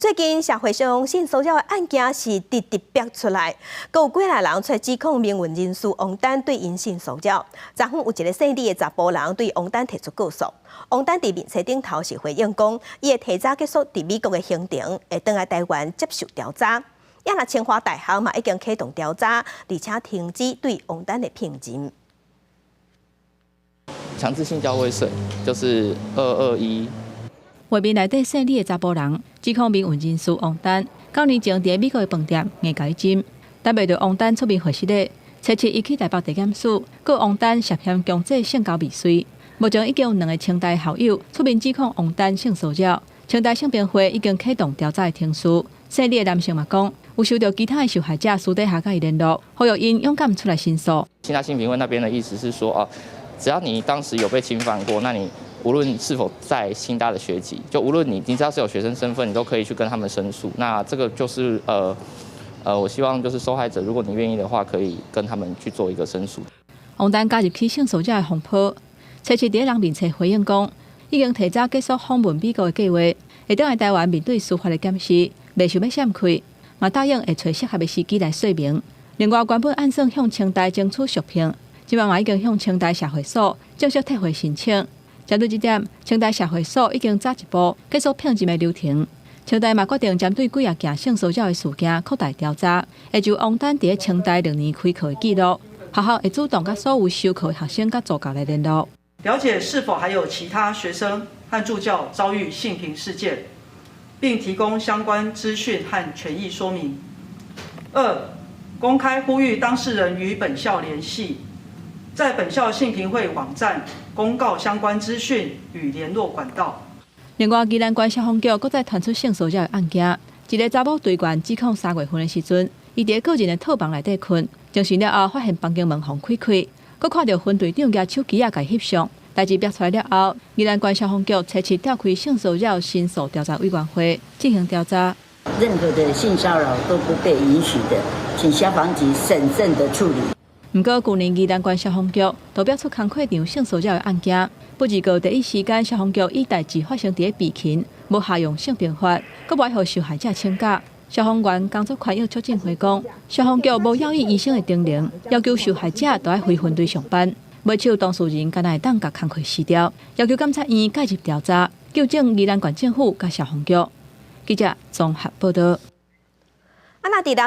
最近社會上性騷擾的案件是直直爆出來，閣有幾若人出來指控民運人士王丹對𪜶性騷擾。昨昏有一个姓李的查埔人對王丹提出告訴。王丹佇面冊頂頭是回應講，伊會提早結束佇美國的行程，會轉來台灣接受調查。也若清華大學嘛已經啟動調查，而且停止對王丹的聘任。強制性交未遂，就是221。畫面內底姓李的查埔人指控民運人士王丹，9年前佇美國的飯店硬共伊斟，等袂著王丹出面回釋咧，初七伊去台北地檢署告王丹涉嫌強制性交未遂。目前已經有兩個清大校友出面指控王丹性騷擾，清大性平會已經啟動調查的程序。姓李的男性嘛講，有收著其他的受害者私底下佮伊聯絡，呼籲𪜶勇敢出來申訴。清大性平會那邊的意思是說，哦，只要你當時有被侵犯過，那你無論是否在清大的學籍，就無論你只要是有學生身份，你都可以去跟他們申訴。那這個就是我希望就是受害者，如果你願意的話，可以跟他們去做一個申訴。王丹加入起性騷擾的風波，初七佇人面冊回應講，已經提早結束訪問美國的計劃，會轉來台灣面對司法的檢視，袂想欲閃開，嘛答應會揣適合的時機來說明。另外，原本按算向清大爭取續聘，這擺嘛已經向清大社會所正式退回申請。針對這點，清大社會所已經早一步結束聘任的流程。清大嘛決定針對幾仔件性騷擾的事件擴大調查，會就王丹佇清大2年開課的記錄，學校會主動佮所有修課的學生佮助教來聯絡，了解是否還有其他學生和助教遭遇性平事件，並提供相關資訊和權益說明。二、公開呼籲當事人與本校聯繫，在本校性平會網站公告相關資訊與聯絡管道。另外，宜蘭縣消防局閣再傳出性騷擾的案件，一个查某隊員指控3月份的時陣，伊佇個人的套房內底睏，精神了後發現房間門予開開，閣看著分隊長舉手機仔共翕相。代誌爆出來了後，宜蘭縣消防局初七召開性騷擾申訴調查委員會進行調查。任何的性騷擾都不被允許的，請消防局審慎的處理。毋過，舊年宜蘭縣消防局都爆出工課場性騷擾的案件，不過第一時間消防局以代誌發生佇咧備勤，無適用性平法，閣無愛予受害者請假。消防員工作權益促進會講，消防局無藥醫醫生的定能，要求受害者都愛回分隊上班。尾手當事人敢若會當共工課辭掉，要求檢察院介入調查，糾正宜蘭縣政府佮消防局。記者綜合報導。啊，若佇南